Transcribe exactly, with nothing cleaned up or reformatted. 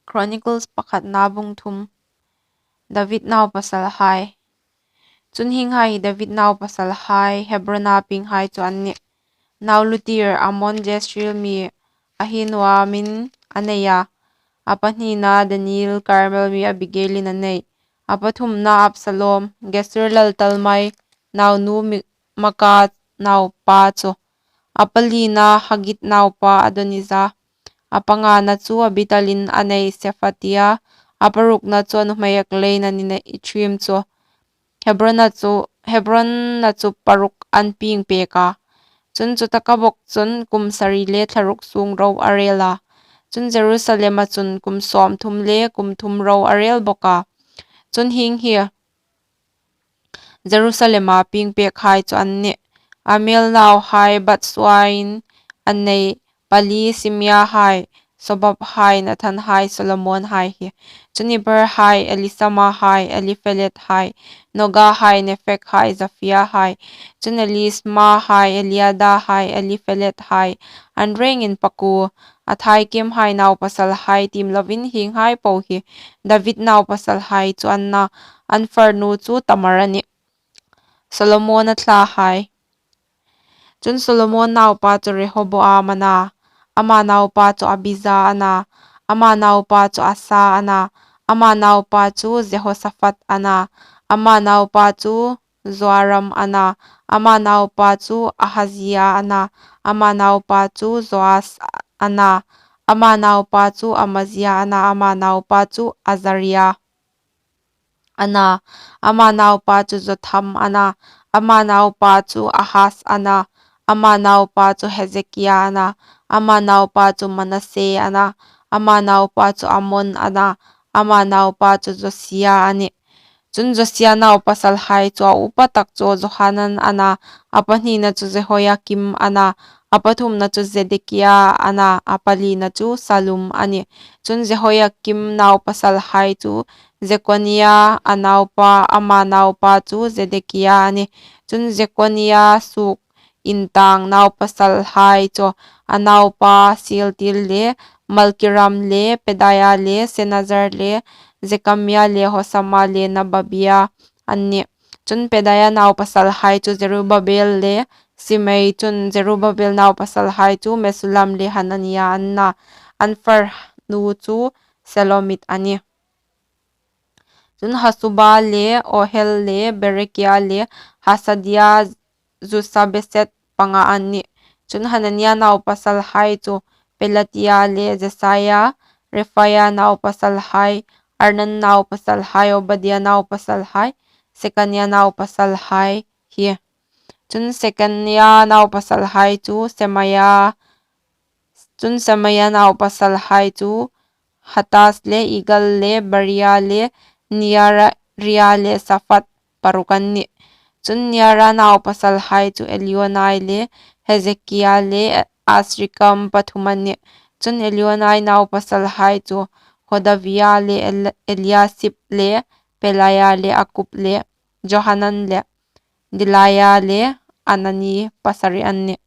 Chronicles pakhatna bung thum. David naupasalhai. Chun hienghai hi David naupasalhai, Hebrona pienghai chu an nih. Nau lutir, Ammon Jezreel mi Ahinoamin a nei a, a pahnina Daniel Carmel mi Abigailin a nei, a pathumna Absalom, Gesur lal Talmai naunu Mi-, Maka naupa chu, a palina Hagit naupa Adonija, a pangana chu Abitalin a nei Sephatia, a parukna chu a nuhmei Eklein a nei Ithream chu. Hebrona chu, Hebrona chu paruk an pieng pek a. Chun chutaka bawk chun kum sari le thla ruk sung ro a rel a. Chun Jerusalema chun kum sawmthum le kum thum ro a rel bawk a. Chun hieng hi Jerusalema pieng pekhai chu an nih. Amiel nauhai Bathsua-in an nei, pali Simea hai, Sobab hai, Nathan hai, Solomon hai hi. Chun Eber hai, Elisama hai, Eliphelet hai, Noga hai, Nepheg hai, Zafia hai. Chun Elisma hai, Eliada hai, Eliphelet hai, an rengin pakuo. A thaikemhai naupasalhai tiem lovin hienghai po hi David naupasalhai chu an na, an farnu chu Tamar a nih. Solomona thlahai. Chun Solomon naupa chu Rehoboam a na, ama naupa chu Abija a na, ama naupa chu Asa a na, ama naupa chu Jehosaphat a na, ama naupa chu Joaram a na, ama naupa chu Ahazia a na, ama naupa chu Joas a na, ama naupa chu Amazia a na, ama naupa chu Azaria a na, ama naupa chu Jotham a na, ama naupa chu Ahaz a na, ama naupa chu Hezekia a na, ama naupa chu Manasse a na, ama naupa chu Amon a na, ama naupa chu Josia a nih. Chun Josia naupasalhai chu a upa tak chu Johanan a na, a pahnina chu Jehoiakim a na, a pathumna chu Zedekia a na, a palina chu Salum a nih. Chun Jehoiakim naupasalhai chu Jekonia a naupa, ama naupa chu Zedekia a nih. Chun Jekonia suok intang naupasalhai chu a naupa Sealtiel le Malkiram le Pedaia le Senazzar le Jekamia le Hosama le Nababia an nih. Chun Pedaia naupasalhai chu Zerubbabel le Simei, chun Zerubbabel naupasalhai chu Mesullam le Hanania an na, an farnu chu Selomit a nih. Chun Hasuba le Ohel le Berekia le Hasadia, Jusabesed panga an nih. Chun Hanania naupasalhai chu Pelatia le Jesaia, Refaia naupasalhai, Arnan naupasalhai, Obadia naupasalhai, Sekania naupasalhai hi. Chun Sekania naupasalhai chu Semaia, chun Semaia naupasalhai chu Hatas le Igal le Baria le Nearia le Saphat, paruk an nih. Chun Nearia naupasalhai chu Elioenai le Hezekia le Azrikam, pathum an nih. Chun Elioenai naupasalhai chu Hodavia le El-, Eliasib le Pelaia le Akkub le Johanan le Delaia le Anani, pasari an nih.